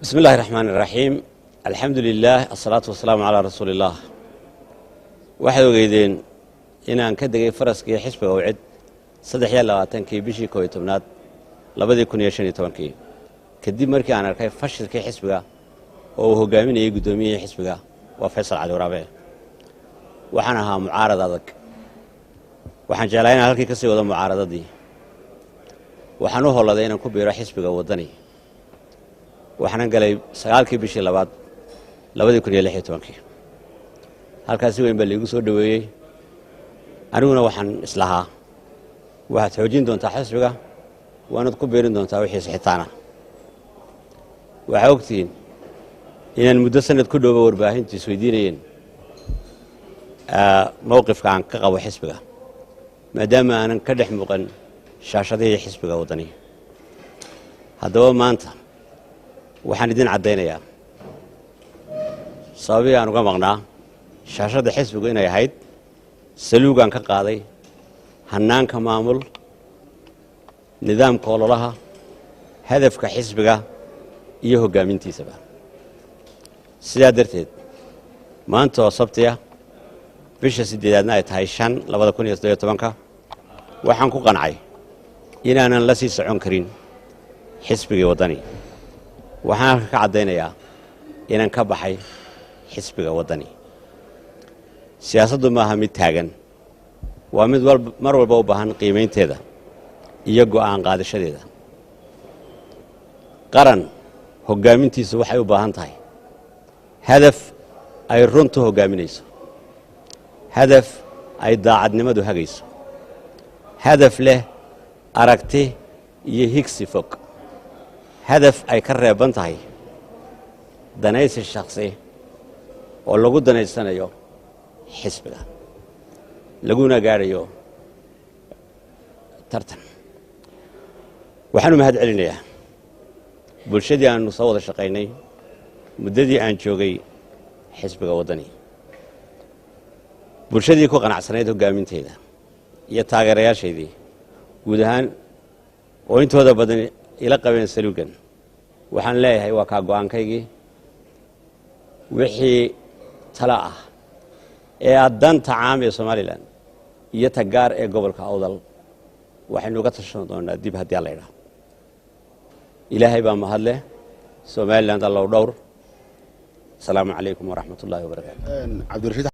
Bismi illahi raxmaan iraxiim, alxamdu lilaah, asalaatu wasalaamu calaa rasuuli illaah. Waxaad ogeydeen inaan ka degay faraskii xisbiga UCID 23-kii bishii 11aad 2015-kii, kadib markii aan arkay fashilkii xisbiga oo uu hogaaminayay guddoomiyihii xisbiga, waa Faysal Cali Waraabe. Waxaan ahaa mucaarad adag. Waxaan jeclaa inaan halkii ka sii wado mucaaradadii. Waxaan u holladay inaan ku biiro xisbiga Waddani. Waxaanan galay 9-kii bishii labaad 2016-kii. Halkaas si weyn baa liigu soo dhoweeyey. Aniguna waxaan islahaa waxaad xoojin doontaa xisbiga, waanaad ku biirin doontaa wixii sixitaana. Waxaa ogtihiin inaan muddo sanad ku dhowba warbaahintu isweydiinayeen mowqifka aan ka qabo xisbiga, maadaama aanan ka dhex muuqan shaashadihii xisbiga Waddani. Haddaba maanta waxaan idin caddaynayaa sababihii aan uga maqnaa shaashadda xisbigu inay ahayd saluugaan ka qaaday hannaanka maamul, nidaamka ololaha, hadafka xisbiga iyo hoggaamintiisaba. Sidaa darteed, maanta oo Sabtiya, bisha 8aadna ay tahay 5, 2017-ka, waxaan ku qancay inaanan la sii socon karin xisbigii Waddani. Waxaan halka ka caddaynayaa inaan ka baxay xisbiga Waddani. Siyaasaddu maaha mid taagan, waa mid mar walba u baahan qiimaynteeda iyo go'aan qaadashadeeda. Qaran hoggaamintiisu waxay u baahan tahay hadaf ay runtu hoggaaminayso, hadaf ay daacadnimadu hagayso, hadaf leh aragti iyo higsi fog, hadaf ay ka reeban tahay danaysi shakhsi oo lagu danaysanayo xisbiga laguna gaadhayo tartan. Waxaanu mahad celinayaa bulshadii aanu soo wada shaqaynay muddadii aan joogay xisbiga Waddani, bulshadii ku qanacsanayd hoggaaminteeda iyo taageerayaashaydii guud ahaan oo intooda badan ila qabeen saluugan. Waxaan leeyahay waa kaa go'aankaygii. Wixii tala ah ee addanta caam ee Somaliland iyo ta gaar ee gobolka Awdal waxaynu uga tashan doonaa dib haddii Alla idhaah. Ilaahay baa mahadleh. Somaliland Allow dhowr. Asalaamu calaykum waraxmat ullahi wabarakaatu. Cabdirashiid.